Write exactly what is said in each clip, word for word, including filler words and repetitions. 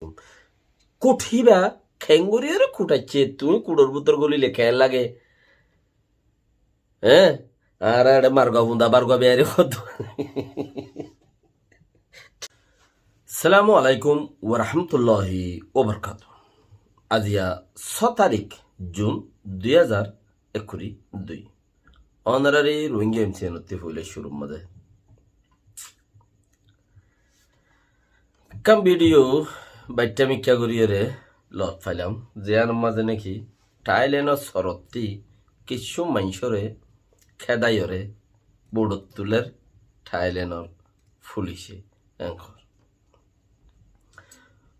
Kut híba, kengori ore kut aiccé, tuñí kutor bútore golile keén lage? Eé? Añára eçé margua funda, bargua biyari hoddú. Assalamu alaikum wa rahmatullahi wa barakatuhu. Aziya só tarík Jun dui házar ekkuri dui. Ónorari Rohingya M C N ottú foila cúrur mazé ekkán bidiyó baiththá mikká goríyore loot failam, ziyánor mazé náki Thailenor sorottí kiccú maincóre kédaiyore buçot tuler Thailenor fulice enkor.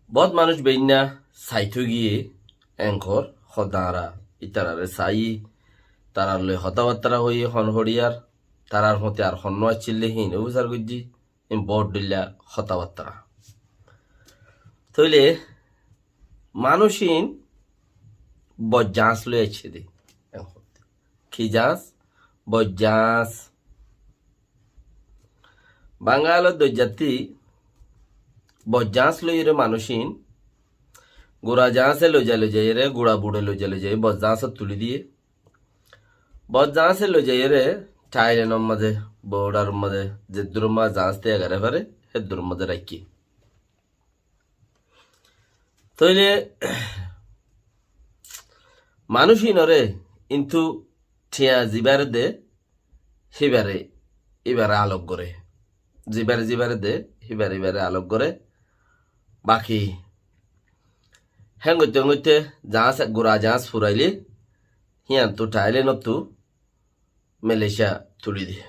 Bóut manúic beinna saitó giyé enkor, hodára ítarare saiyí, tarar loi hotábattára hoiyí, hon hoçiyar, tarar fúti ar honnúa accíl dé híin ó bisar goijjí, íin bóut dhoilla hotábattára. Tóile manúic íin bojjañs loi aiccé dé. Ki jañs? Bojjañs. Bangalor doijjattí bojjañs loiyóre manúic íin gura jañse loizai loizaiyóre, gura buçe loizai loizaiyóre bojjañsot tulí diyé. Bojjañse loizaiyóre Thailenor mazé, bodharor mazé, zeddúror mazé jañs táiya gare fare, heddúror mazé raikké. Tóile manúic íinoré kintu thiañ zibáre de, híbare, íbare alok goré. Zibáre zibáre de, híbare íbare alok goré. Baki héen goitté héen goitté jañs, gura jañs furailé, híyanttú Thailenottú Malaysia tulí diyé.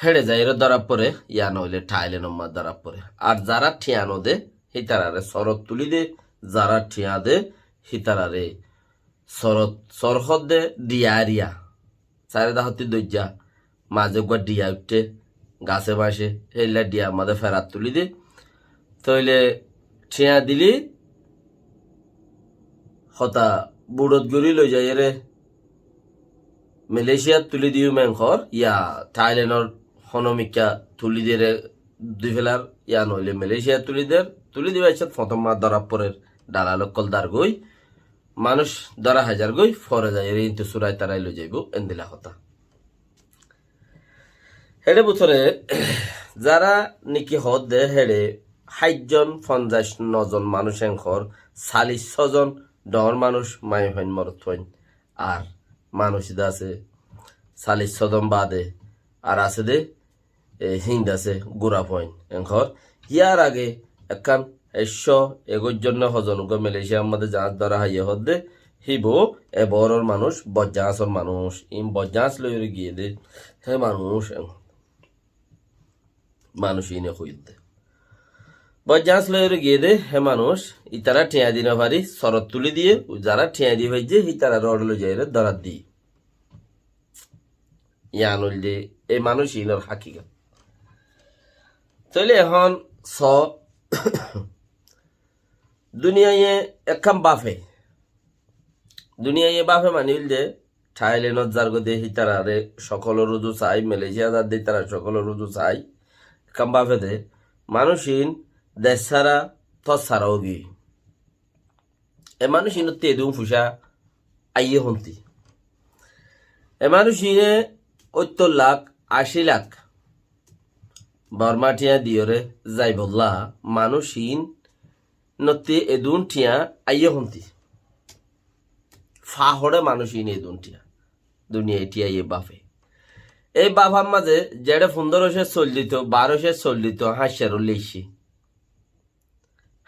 Héçe zaiyóre dóra foré, ya noóile Thailenor mazé dóra foré. Ar zará thiañ no de, hítarare sorot tulí de, zará thiañ de, hítarare sorot, sorhódde diya eriya. Sairó dahottí doijja, mazé uggúa diya uiththé, gasé bañcé, héilla diyar mazé ferat tulí de. Tóile thiañ dilé hotá buçot gorí loizaiyóre Malaysiat tulí diyum enkor, ya Thailenor hono mikká tulí diyére difélar, ya noóile Malaysiat tulí der, tulí dibar iccát foñtóm mazé dóra forer, dalal ókkol dar goi, manúic dóra hái zar goi, fore zaiyóre kintu surai tarai loizaibó, endilla hotá. Héçe bútore zará niki hoódde héçe háitzon, fonzaic nozon manúic enkor, salic sózon dhoóñr manúic, maiyafuain, morotfuain, ar manúic de asé salic sózon baade, ar asé de, e, híin de asé gurafuain enkor. Yar age ekkán ekcó egoic zon né hozon uggúa Malaysiar mazé jañs dóra háiye hoódde, híba e boóror manúic, bojjañsor manúic, iín bojjañs loiyóre giyé dé, hé manúic, manúic iíne hoiyé dé. Bojjañs loiyóre giyé dé, hé manúic, itará thiañ di nofari, sorot tulí diyé, zará thiañ di faijjé, hítará roçé loizaiyóre dóra diyé. Yián óilde e manúic iínor hákikat. Tóile ehón soó, duniyaiye ekkán báfe, duniyaiye báfe mani óilde Thailenot zargói de hítarare cókolor uzu sai, Malaysia zar de hítarare cókolor uzu sai, ekkán báfe de manúic iín dec sára tor sára óigiyoi. E manúic iínottú edún fucá aiyé hontí? E manúic iíne óttor lak, ací lak Borma thiañ diyóre zaibolla manúic iínottú edún thiañ aiyé hontí? Fahore manúic iíne edún thiañ, duniyai thiañ aiyé báfe. Ei báfar mazé zeçé fundóro cér soil dito, baró cér soil dito, háñc cér ó leiccí.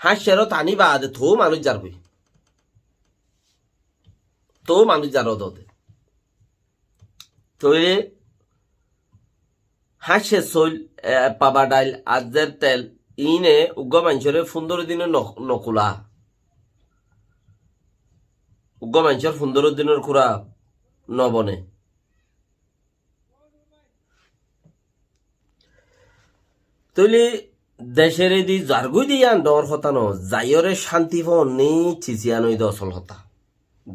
Háñc cér ó tani baade toóu manúic zargói. Toóu manúic zar ó dode. Tóile háñc cér soil, e, paba dhail, azzer tel, iíne uggúa maincóre fundóro dine no-, nokulá. Uggúa maincór fundóro dinor kúra nobone. Tóile decóre di zargói de yián dhoóñr hotá noó, zaiyóre cánti foónne, cis yián óilde osol hotá.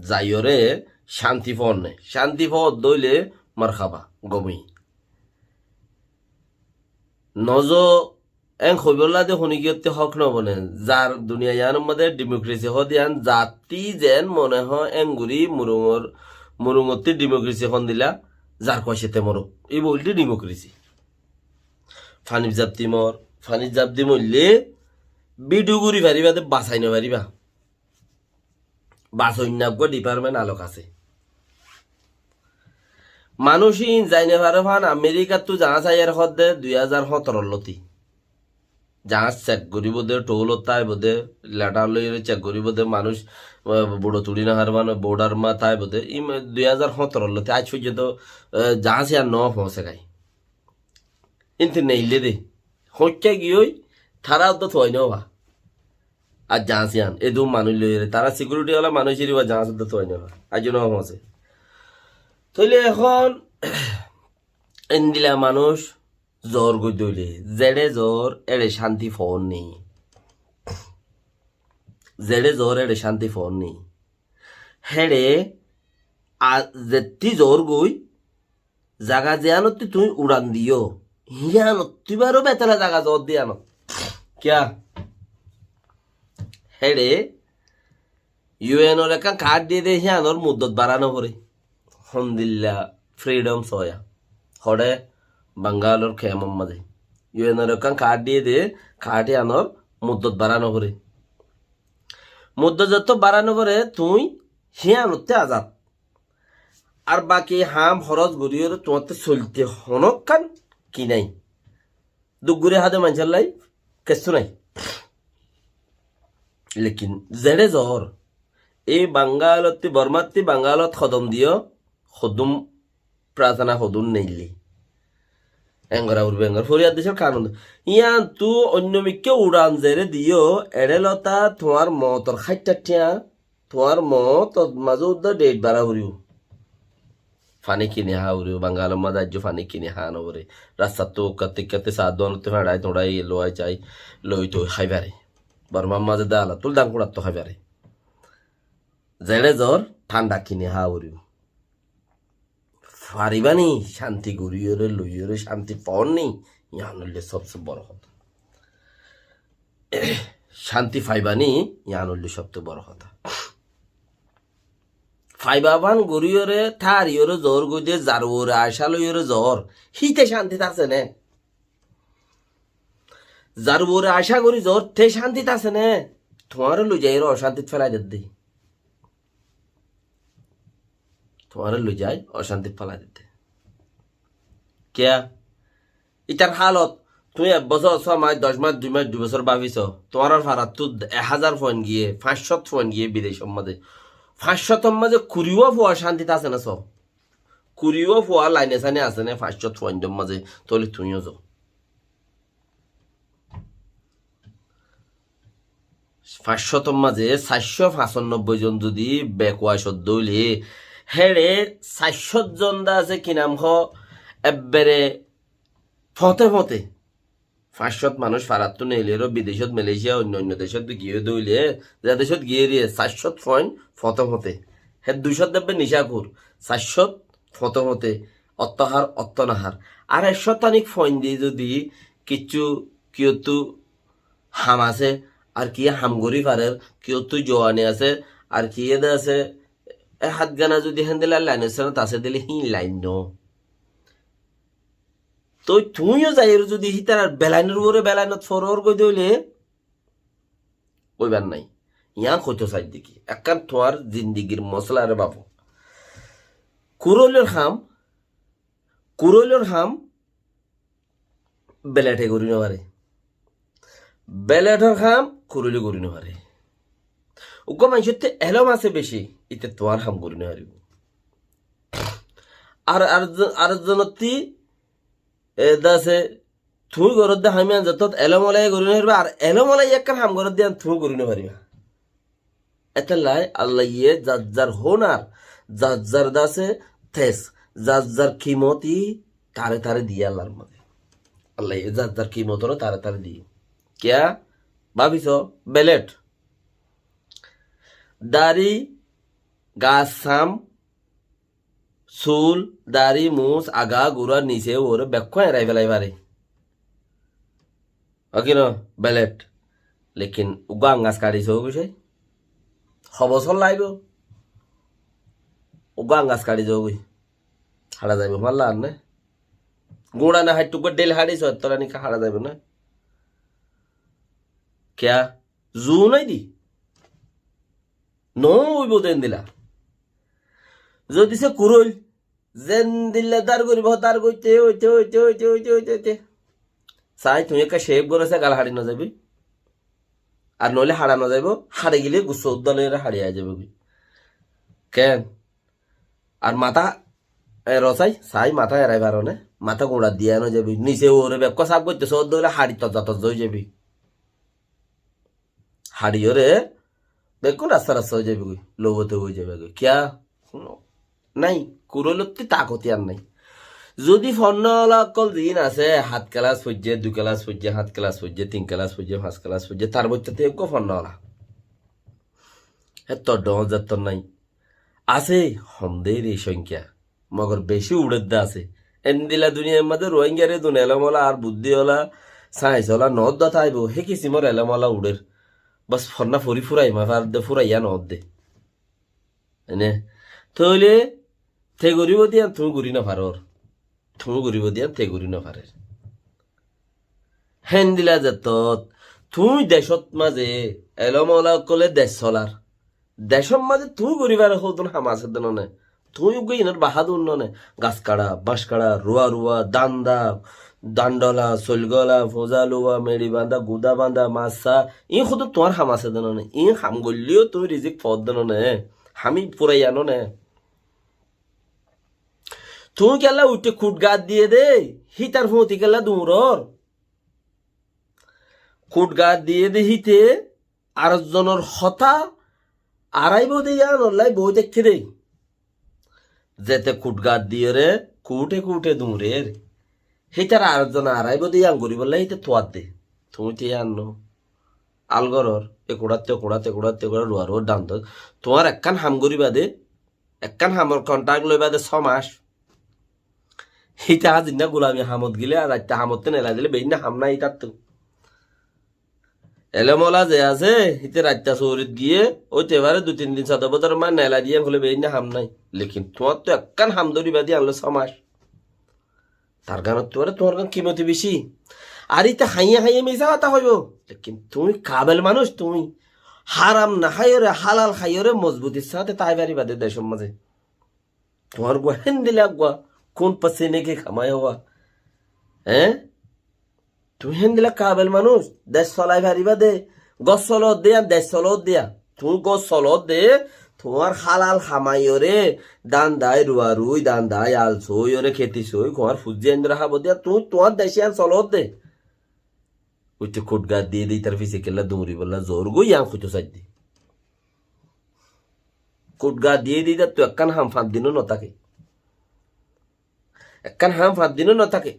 Zaiyóre cánti foónne, cánti foódde óile marhaba, gomí. Nozo Eén hoibólla de hone kiyótte hók no bone. Zar duniya iánor mazé dimokresi hoó de ián, zattí zeén mone hoó eén gorí murungor, murungottí dimokresi hon dila, zar kuacete moruk. Íba óilde dimokresi. Fanir zaf di mor, fanir zaf di moille bídiyo gorí faribá de, basai no faribá. Basoinna uggúa dipárment alok asé. Manúic ín zai no fare fán Amerikattú zaáñs aiyér hoó de dui házar hóñtoror lóti. Zaáñs cek goríbou de, thoulot táibou de, letar loiyóre cek goríbou de, manúic, ah, buço tuçí no fare fán bordar ma táibou de. Ín dui házar hóñtoror lóti aijjó foijjonto, ah, zaáñs ián no foóñse goi. Ínte neille de. Hoñikká giyói, tará uddá tuai no fa. Ar zaáñs ián, edún manúic loiyóre, tará sikiuriti ola manúic iriba zaáñs uddá tuai no fa. Aijjó no foóñse. Tóile ehón endila manúic zoór goi dóile, zeçé zoór, éçe cánti foór né. Zeçé zoór, éçe cánti foór né. Héçe, a, zettí zoór goi, zaga ziyánottí tuñí uçan diyó, híyanottí baró betela zaga zoór de yíanot. Kiyá? Héçe U N or ekkán kaád diyé de híyanor muddot bará no foré. Hondilla fridhom soóya. Hoçé Bangalor kemor mazé. U N or ekkán kaád diyé de kaád híyanor muddot bará no foré. Muddot zettót bará no foré tuñí híyanottí azad. Ar baki ham horos goríyore tuáñtte soilte honókkan ki nái. Duk gorí há de maincólla kessú nái. Lekin zeçé zoór, ei Bangalottí, Bormattí Bangalot hodom diyó, hodún prasana hodún neillé. Engora urbe engor foriyar decór kanun. Yíantu oinno mikká uçan zeré diyó, eçé lota tuáñr mootor háittha thiañ, tuáñr moot mazé uddá dheit bará foribó. Faní kini há foribó, Bangalor mazé aijjó faní kini há no foré. Rastattú ukkatte ikkatte saá duanottú feñçai tuñçai loi cai loi toi hái faré. Bormar mazé de alattúl dañkuçattu hái faré. Zeçé zoór, thánda kini há foribó. Faribá ni cánti goríyore, loiyore cánti foór ni, yián óilde sobse boro hotá. Cánti faibá ni, yián óilde sobse boro hotá. Faibá fán goríyore, táriyore zoór goi de, zar uore acá loiyore zoór, híte cántit asé né? Zar uore acá gorí zoór, te cántit asé né? Tuáñre loi zaiyore ocántit félai der de. Tuáñre loi zai ocántit félai der de. Kiyá? Ítar hálot, tuñí ek bosór, só mac, doc mac, dui mac, dui bosór báfi só. Tuáñrar farattú ek házar fuain giyé, fañs cót fuain giyé bidecór mazé. Fañs cótor mazé kuriwá fua cántit asé né só. Kuriwá fua laine saine asé né fañs cót fuaindór mazé, tóile tuñíyo zo. Fañs cótor mazé sair cót fañsanobboi zon zodi bekuwa códdo óile, héçe sair cót zon de asé ki nam hoó, ebbere foñte foñte. Fañs cót manúic farattú neiliyóre bidecót, Malaysia, oinno oinno decót giyé de óile, ze decót giyé de sair cót fuain foñte foñte. Hé dui cót de ebbe nicá kur, sair cót foñte foñte, otto hár, otto no hár. Ar ek cót taník fuain de zodi kissú kiyóttu ham asé, ar ki ham gorí farer, kiyóttu juwani asé, ar ki ede asé, e hát gana zodi héndilla lainor senot asé dile híin lain no. Toi tuñíyo zaiyóre zodi hítarar belainor uore belainot foror goi de óile, óibar nái. Yián hoito saidde ki, ekkán tuáñr zindigir mosola re bafo. Kuroilor ham, kuroilor ham belete gorí no fare. Beletor ham kuroile gorí no fare. Uggúa maincótte elóm asé beci, íte tuáñr ham gorí no faribó. Ar, ar, ar zonottí, e, de asé, tuñí goródde ham yián zettót elóm olaye gorí no faribá, ar elóm olaye ekkán ham goródde yián tuñí gorí no faribá. Étella Allaye zar zar hónar, zar zar de asé tes, zar zar kimot í tare tare diye Allar mazé. Allaye zar zar kimot ore tare tare diye. Kiyá? Báfi só, belet. Dari, gas, sam, sul, dari, mus, aga, gura, nise, uore bekkún erai felai fare. Ókino, belet. Lekin uggúa añgas kaçi sógoi sai. Hobosór laibo. Uggúa añgas kaçi sógoi. Haça zaibo, malla ar né. Guñça na haittu uggúa dhel haçi sói, ettóra niki haça zaibo na. Kiya? Zu nai di. No óibo de endilla. Zodi se kuroil, zendilla dar goribo, dar goitte, oite, oite, oite, oite, oite, oite. Sai tuñí ekka shave goró, se gal haçi no zaibo. Ar noile haça no zaibo, haçi gile gussa udda loi haça ai zaibo goi. Ken? Ar matá, e, rosai, sai matá erai faro né? Matá guñça diya no zaibo. Nise uore bekkún saf goitte sódde óile haçi tozza tozza ói zaibo. Haçi ore bekkún rasta rasta ói zaibo goi, lobote ói zaibo goi. Kiya? Nai, kuroilotti takot iyán nai. Zodi fonná ola ókkol ziín asé, hát kelas foijjé, dui kelas foijjé, hát kelas foijjé, tin kelas foijjé, fañs kelas foijjé, tar boittá te eggúa fonná ola. Héttor dhoóñr zettor nai. Asé, hom de re cóngkiya. Mogor beci uçédde asé. Endilla duniyair mazé Ruáingaré dun elém ola ar buddí ola, sains ola noódda táibo, hé kisimor elém ola uçér. Bas fonná fori furaiyé, ma far de furaiya noódde. Ene, tóile te goríbo de yían tuñí gorí nofarór. Tuñí goríbo de yían te gorí nofarér. Héndilla zettót tuñí decót mazé elém ola ókkole dec solar. Decót mazé tuñí goríbar hoddún ham asé de none. Tuñí uggúa inor bahádur none. Gas kaça, bañc kaça, ruwa ruwa, danda, dandola, soilgola, foza luwa, meçi banda, guda banda, mas sa, iín hoddún tuáñr ham asé de none. Iín ham goilleyó tuñí rizik foódde none. Hami furaiya none. Tuñí kiyólla uiththé kut gat diyé dé, hítar fúñti kiyólla duñror. Kut gat diyé dé híte ar zonor hotá aráibo dé yíanollá boói táikke dé. Zete kut gat diyóre kuúthe kuúthe duñrér. Hítar ar zone aráibo dé yían goríbollá híte tuadde. Tuñí te yían no. Al goror, e kuçátte kuçát, e kuçátte kuçát, ruwa ruwa dhandot. Tuáñr ekkán ham goríba dé, ekkán hamor kontrakt loiba dé só mac. Híte azinná gulami hamot gile, ar raitta hamottú nelai dile, beinná ham nái hítattu. Elém ola ze asé, híte raitta sourit giyé, óite fare dui tin din sodor bodor ma nelai diyan hoile beinná ham nái. Lekin tuáñttu ekkán ham dóriba dé yían óile só mac. Tar ganottú fare tuáñr gan kimoti beci. Ar íte hañiye hañiye misá hotá hoibo. Lekin tuñí kabel manúic tuñí. Haram no háiyore, halal háiyore mozbutir sáñte tái faribá dé decór mazé. Tuáñr uggúa héndilla uggúa, kun pasine ke kamaya hua. Eé? Tuñí héndilla kabel manúic, dec solai faribá dé, gor solot dé, dec solot dé. Tuñí gor solot dé, tuáñr halal hamaiyore, dandai ruwa rui, dandai al sóiyore, keti sói, tuáñr fuzzi aindóre hábo dé, tuñí tuáñr dec yían solot dé. Uite kut gat diyé dé, ítar fise kiyólla duñribollá zoór goi yían hoitó saidde. Kut gat diyé dé, ítattu ekkán ham fañs dinó no táke. Ekkán ham fañs dinó no táke.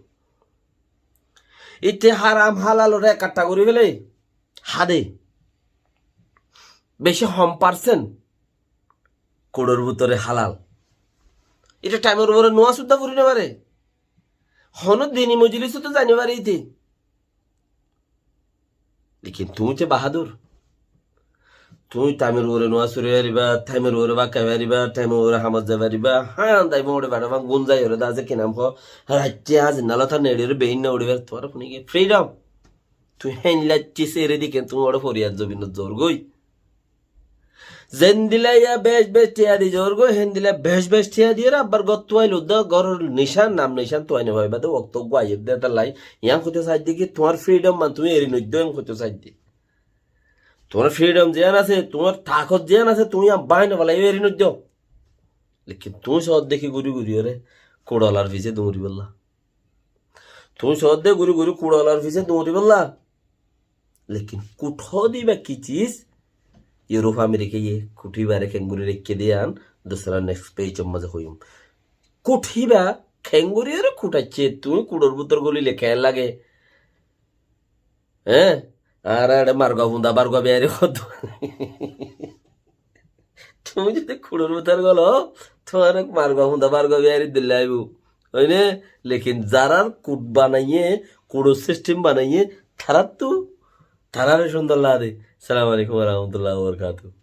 Íte haram halaloré ekkattá gorí félai há dé. Beci hom parsent kuçor bútore halal. Íte thaimor uore nomás uddá fori no fare. Honó dini mojlisot zai no fare íte. Lekin tuñí te bahádur. Tuñí thaimor uore nomás fori faribá, thaimor uore bát hái faribá, thaimor uore hamot zai faribá. Hán, dai moçe beça fán gun zaiyore dé asé ki nam hoó, raitte azinnálota neçiyore beinná uçí faribá. Tuáñr fúni ki freedom. Tuñí héndilla cis ere di ken tuñí uore foriyat zobinot zoór goi. Zendilla yá bec bec thiañ di zoór goi, héndilla bec bec thiañ diyore abbar gottú ailodde, goror nicán, nam nicán tuáñr no faibá dé, októ uggúa aiyér dé, étalla yían hoitó saidde ki, tuáñr freedom man tuñí eri noiddo, yían hoitó saidde. Tuáñr freedom ziyán asé, tuáñr takot ziyán asé, tuñí yían báñgi no félaiyo, eri noiddo. Lekin tuñí soódde ki gorí goríyore kuçolar fise duñribollá. Tuñí soódde gorí gorí kuçolar fise duñribollá. Lekin kut hoóde íba ki cis? Europe America ye kut íbare keéngorí raikké dé yían dusra next page or mazé hoiyum. Kut íba keéngorí ore kut aiccé, tuñí kuçor bútor golile keén lage? Eé? Añára eçé margua funda bargua biyari hoddú. Tuñí zodi kuçor bútor golo, tuáñre margua funda bargua biyari dilla aibo. Óine? Lekin zarár kut banaiyé, kuçor sistem banaiyé, Taráttu, taráre cúndor lagede. Assalamu alaikum wa rahmatullahi wa barakatuhu.